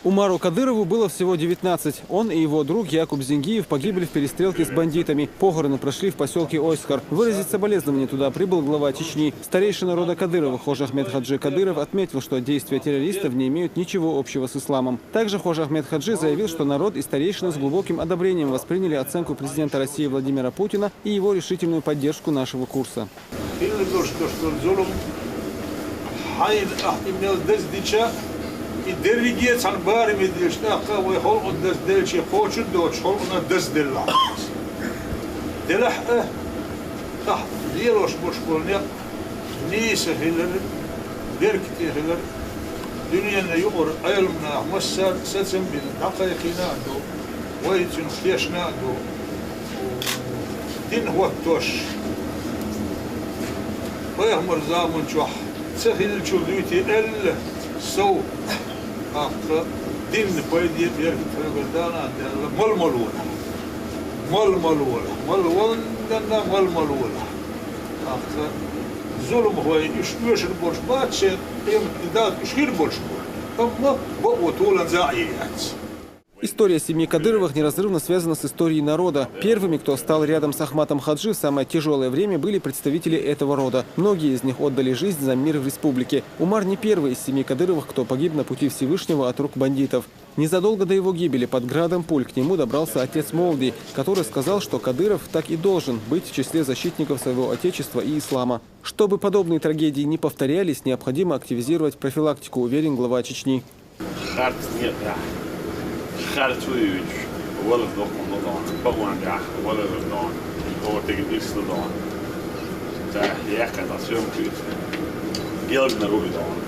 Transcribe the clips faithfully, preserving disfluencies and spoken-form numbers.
Умару Кадырову было всего девятнадцать. Он и его друг Якуб Зингиев погибли в перестрелке с бандитами. Похороны прошли в поселке Ойсхар. Выразить соболезнования туда прибыл глава Чечни. Старейшина рода Кадыровых Хож Ахмед Хаджи Кадыров отметил, что действия террористов не имеют ничего общего с исламом. Также Хож Ахмед Хаджи заявил, что народ и старейшины с глубоким одобрением восприняли оценку президента России Владимира Путина и его решительную поддержку нашего курса. Хилла долуш долуш долу зулам хьайна ахь и мел даздича, и дерриге цхьана бараме дилча, тӀаккха вай халкъана дазделча кхочур доцуш халкъана дазделла. Делахь а, тахь лелош болуш болу некъ нийса хилар, беркате хилар, дуьненан юкъара Ӏеламнах массара а сацам бина дӀакхайкхийна а ду, вай цуьнах тешна а ду. Дин хӀоттош, пайхамар заман чохь ца хиллачул дуьйций аьлла сов, тӀаккха динна пайде беркате хьоьгара дана а даьлла, мала-мала волахь. Мала-мала волахь. Мала валланна мала-мала волахь. ТӀаккха зуламхой уьш оьшур болуш бац шен, къематде Дала уьш хир болуш бу. Амма бакъо толанза а яц. История семьи Кадыровых неразрывно связана с историей народа. Первыми, кто стал рядом с Ахматом Хаджи в самое тяжёлое время, были представители этого рода. Многие из них отдали жизнь за мир в республике. Умар не первый из семьи Кадыровых, кто погиб на пути Всевышнего от рук бандитов. Незадолго до его гибели под градом пуль к нему добрался отец Молди, который сказал, что Кадыров так и должен быть в числе защитников своего отечества и ислама. Чтобы подобные трагедии не повторялись, необходимо активизировать профилактику, уверен глава Чечни. Харц некъехь, харц вуьйцуш, валар доккхун ду дона, погондехь валар дона, хӀора теган ирс ду дона. Ца яьккхина сан соьмах вуьйцу. Гелгнар вуй дона.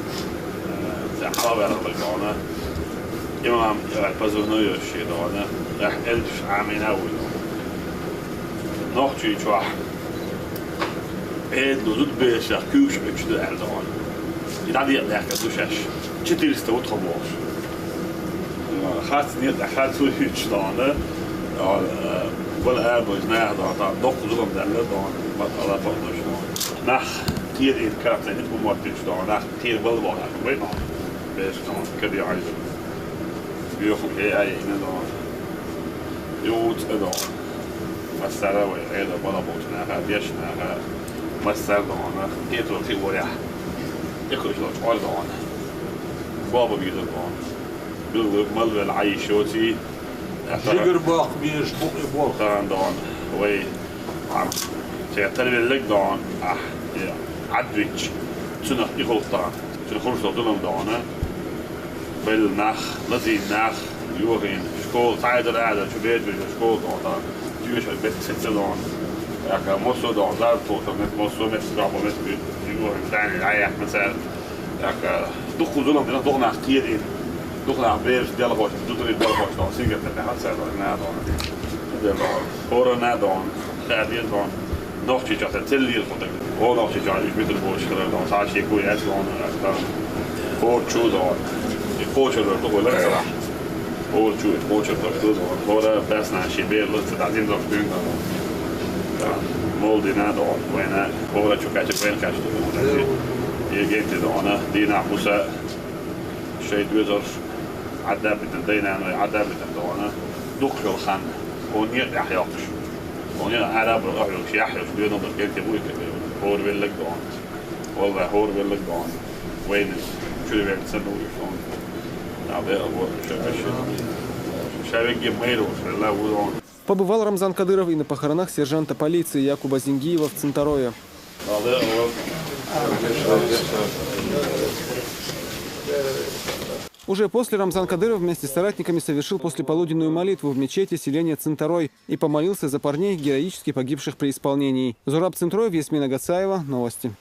Ца хьалаваьлла дона. Имам, э, позывной йолуш дона. Ахь элчаш Ӏамийна а вуй дона. Нохчийчохь Ӏедало зудаберашах куьйгаш оьцуш ду аьлла дона. И дӀадекъа даьккхина ду шаьш. Четыреста ву тхо бохуш. Харц некъехь, харц вуьйцуш дона. Бала арабевлла наха дона, тхан доккха зулам даьлла дона, бакъ-, Алла бакъдолуш дона. Нах кхера карахь ца хӀинца бу моттуьйтуш дона, нах кхера бала боху вай дона. Бераш дона, каде Ӏайза. Боьхам хӀе а йина дона. Юуц а дона. Массара а вай Ӏедал бала болчу наха, дешна наха, массара а дона, кхетар кхиорехь, тӀекхуьуш долчу Ӏор дона. Боба бийр дона. Билггал малвелла Ӏайша йоций, жигар баккха безаш бу и болх. Тахана дона, вай, церан тарвелларг дона, ахь, и Ӏадвичча, цунах и хӀуллух тахана. Цуьнан хӀорш долу зулам дона, белла нах, лазийна нах, йохийна, школа, цхьа эзар а эзар чу бер бежа школа дона, тхан, тоьшалла меттиг сеца дона, яка массо а дона, зарба тухуш меттиг, массо а меттиг, доккха меттиг, йохийна, дани, Ӏаяхна цара, яка дуккха зулам дина, дукха нах кхерийна, дукха нах бераш делхочу, зударий делхочу дона, сингаттам баьхна цара дона, нах дона. Дела дона, хӀора нах дона, хаьа деза дона. Нохчийчохь сан цӀе лелийна кху дагна. О, Нохчийчохь уьш муьтур боцуш хилар дона, цхьа шеко яц дона, тхан. ХӀора чу дона. И кхочур ду вай лакхарахь. ХӀора чу и кхочур долуш ду дона. ХӀора баьсна шен бер лакха ца дӀадина долуш дуьйна дона. Тхан. Молдина дона. Вайна хӀора чу кхаьчча, вайна кхаьчна ду дона. И генти дона. Дийнахь, буса шайн доьзалш Ӏадда а битина, дай-наной Ӏадда а битина дона. Дукхах йолу хан. О, некъ тӀехь йоккхуш. Хьуна арабара охьуьлуш, яхь йолуш, доьналла долуш генте вуй те, хӀора велларг дона. Валлахь, хӀора велларг дона. Вайна чуьра велла ца вуьйш хьуна. Набе а вот, ша вешин. Ша вегге майра волуш велла ву дона. Побывал Рамзан Кадыров и на похоронах сержанта полиции Якуба Зингиева в Центарове. Уже после Рамзан Кадыров вместе с соратниками совершил послеполуденную молитву в мечети селения Центарой и помолился за парней, героически погибших при исполнении. Зураб Центроев, Ясмина Гацаева. Новости.